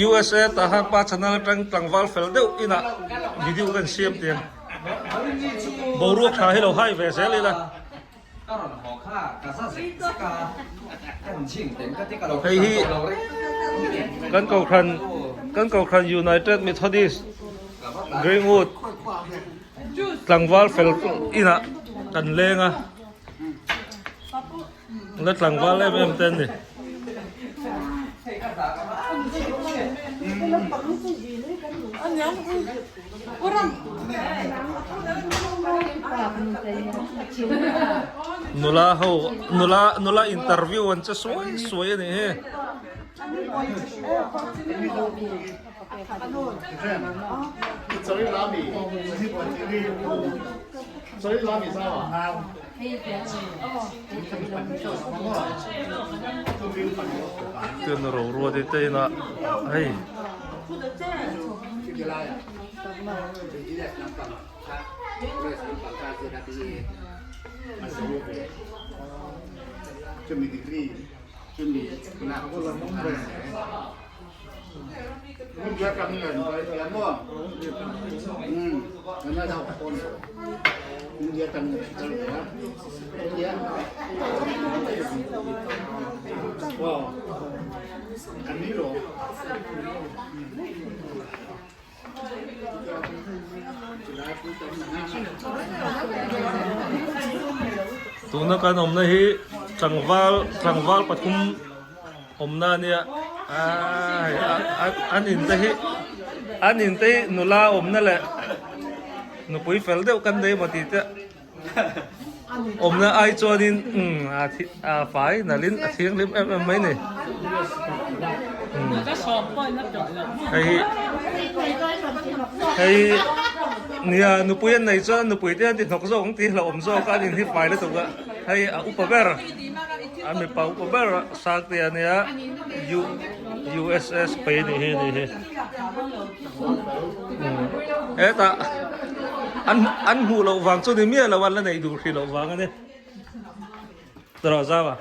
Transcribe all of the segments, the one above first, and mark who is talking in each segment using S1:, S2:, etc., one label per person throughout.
S1: USA tah khan pa channel atang tlangval fel deuh inah video kan siam tiang boruak tha hi lo hai ve zel ila. Hei hi kan kohhran kan kohhran United Methodist Greenwood tlangval fel inah kan leng a la tlangval em em te an ni. Nula ho nula nula interview an che suai suai a nih hi. Chuan Roruati te inah hei Tuna kan awmna hi tlangval tlangval pathum awmna a nia an in te hi an in te hi nula awmna leh nupui fel deuh kan nei maw tih te Awmna ai chuanin a fai nalhin a thianghlim em em mai ni. Hei hei nia nupui an nei chuan nupui te an ti hnawk zawk ang tih hlauhawm zawk a an inhi fai lutuk a hei a upa ber a mipa upa ber Sangte a nia U USS pei a nih hi a nih hi. Hetah an an hmuh loh vang chu ni miah lo an la neih duh hrih loh vang a ni. Tawrh zau a.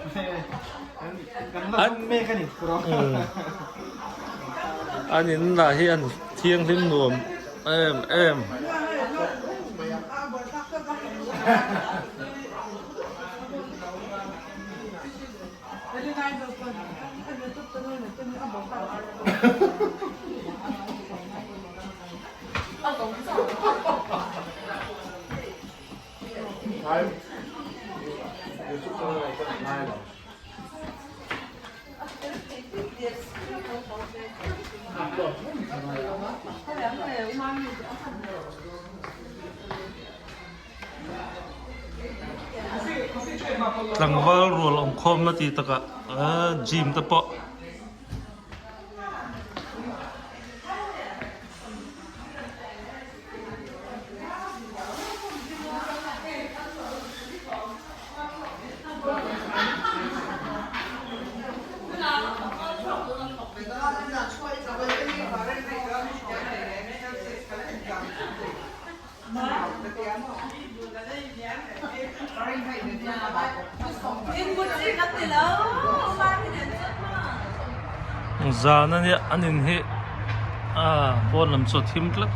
S2: An mek a ni.
S1: An in lah hi an thianghlim nuam em em. Tlangval rual awm khawmna tih takah gym te pawh Zan a nia an in hi ah pawn lam chu a thim tlat.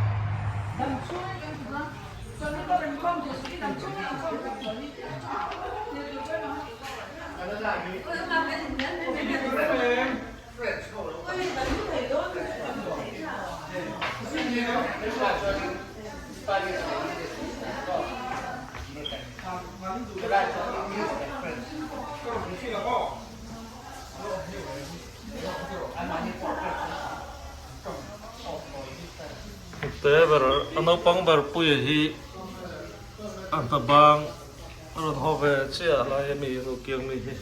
S1: Te ber a naupang ber puia hi a hna bang a rawn haw ve chiah lai a mi nu kiang mi hi.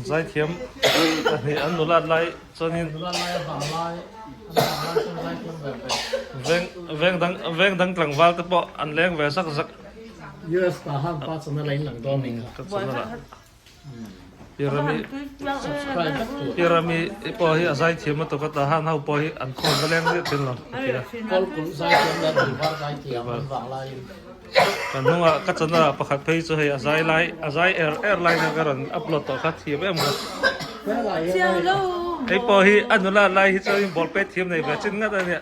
S1: Zaithiam pahnih an nulat lai chuanin veng veng dang veng dang tlangval te pawh an leng ve zak zak. Pirami Pirami pawh hi a zaithiam a tawk a tah han ho pawh hi an khawn va leng zet thin lo a ti a.
S3: Kawlkulh zaithiam leh Tuivar zaithiam an vang laiin.
S1: Kan hnungah ka channel ah pakhat phei chu hei a zai lai a zai er er lai kha ka rawn upload tawh kha thiam em kha. Hei pawh hi a nula lai hi chuan ball pet thiam nei ve chin ngat a nia.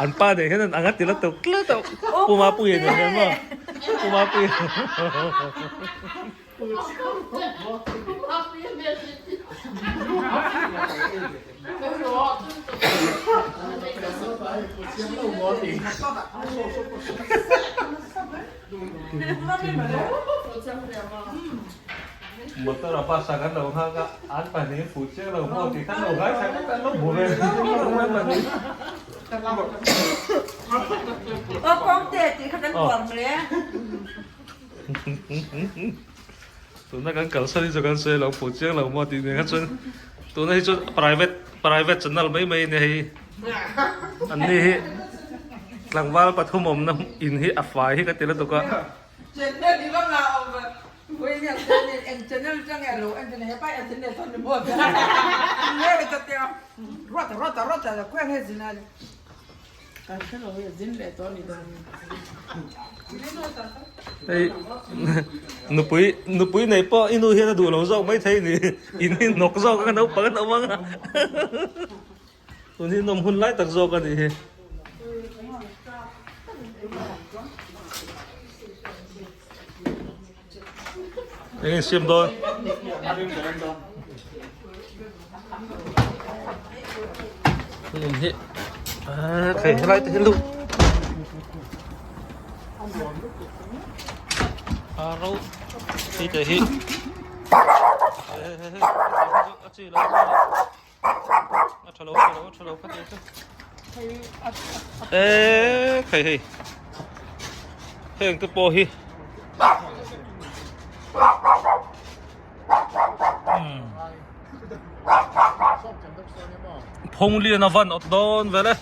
S1: An pa nen hian an ang a ti la tuk tlat a Pu Mapuia nen hian maw Pu Mapuia. Motor a bus a kan lo nghak a, an pahnih fuh chiang lo maw tih khan lo ngaithla vek an lo hmu ve an pahnih.
S4: Aw kawngte tih kha kan tuar mawle.
S1: Tuna kan kalsan hi chu kan sawi lo fuh chiang lo maw tih nen kha chuan tuna hi chu private private channel mai mai a ni hei an ni hi tlangval pathum awmna in hi a fai hi ka ti lutuk a. Hei nupui nupui nei pawh i nu hian a duh lo zawk mai thei ni in hi hnawk zawk a naupang an awm ang a tun hi nawm hun lai tak zawk a nih hi. Eng in siam dawn? In hi thei helai te hi lu a ro hei te hi a chi lo a tha lo a tha lo a tha lo kha te chu e khai hei heng te pawh hi Phawng lian a van awt dawn vel e.